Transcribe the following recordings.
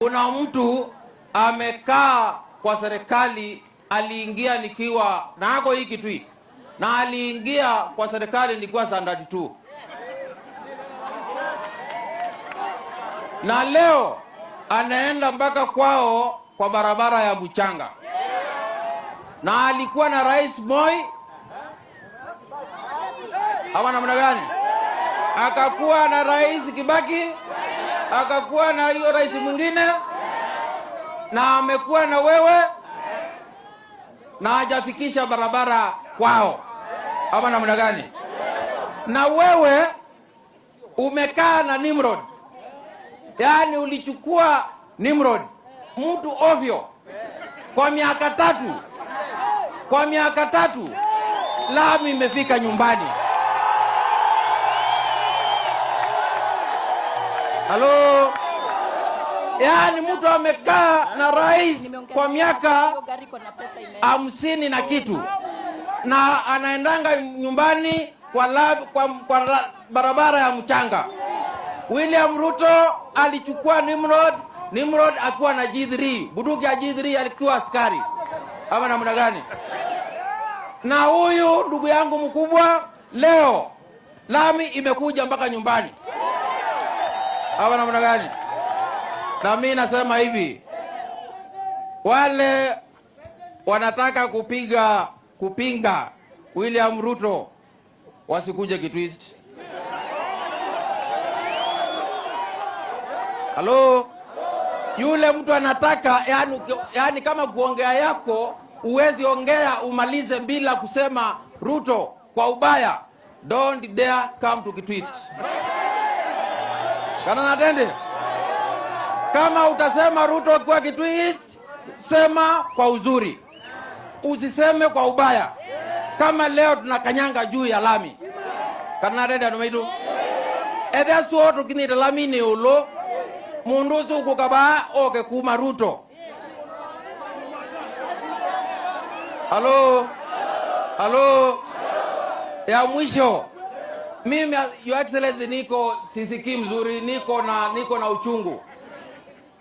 Kuna mtu amekaa kwa serikali, aliingia nikiwa na ako hii kitu hii, na aliingia kwa serikali nikiwa standard 2 na leo anaenda mpaka kwao kwa barabara ya mchanga, na alikuwa na Rais Moi ama namna gani? Akakuwa na Rais Kibaki, akakuwa na hiyo rais mwingine, na amekuwa na wewe na hajafikisha barabara kwao, ama namna gani? Na wewe umekaa na Nimrod, yaani ulichukua Nimrod mtu ovyo kwa miaka 3, kwa miaka 3 lami imefika nyumbani. Halo, yaani mtu amekaa na rais kwa miaka 50 na kitu na anaendanga nyumbani kwa barabara ya mchanga. William Ruto alichukua Nimrod, Nimrod akiwa na G3, bunduki ya G3 alikuwa askari ama namna gani? Na huyu ndugu yangu mkubwa leo lami imekuja mpaka nyumbani ama namna gani? Na mimi nasema hivi, wale wanataka kupinga William Ruto wasikuje Kitui. Halo, yule mtu anataka yani kama kuongea yako uwezi ongea umalize bila kusema Ruto kwa ubaya. Don't dare come to Kitui. Kana natende. Kama utasema Ruto kwa Kitui, sema kwa uzuri, usiseme kwa ubaya. Kama leo tunakanyanga juu ya lami. Kana natende anumaitu. Ethia suo tukinyita lami ni ulo mundu usu kukaba oke kuma Ruto. Halo, halo. Ya mwisho, mimi Your Excellency, niko sisikii mzuri, niko na uchungu,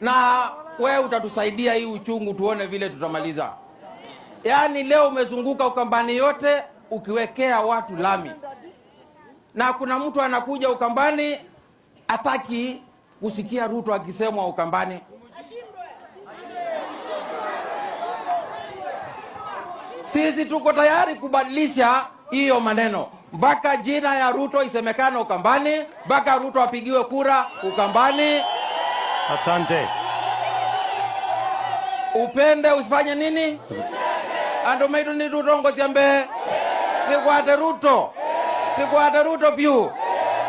na we utatusaidia hii uchungu, tuone vile tutamaliza. Yaani leo umezunguka Ukambani yote ukiwekea watu lami, na kuna mtu anakuja Ukambani ataki kusikia Ruto akisemwa Ukambani. Sisi tuko tayari kubadilisha hiyo maneno mpaka jina ya Ruto isemekane Ukambani, mpaka Ruto apigiwe kura Ukambani. Asante. Upende usifanye nini? Andu maitu ni tutongo chambe tikwate Ruto, tikwate Ruto pyu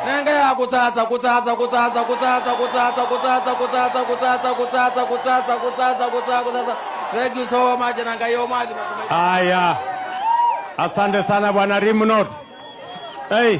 nenge ya kutsatsa kutsatsa kutsatsa kutsatsa kutsatsa kutsatsa kutsatsa kutsatsa kutsatsa kutsatsa kutsatsa kutsatsa kutsatsa. Thank you so much nanga yo maji. Haya, asante sana Bwana Rimnot. Hey.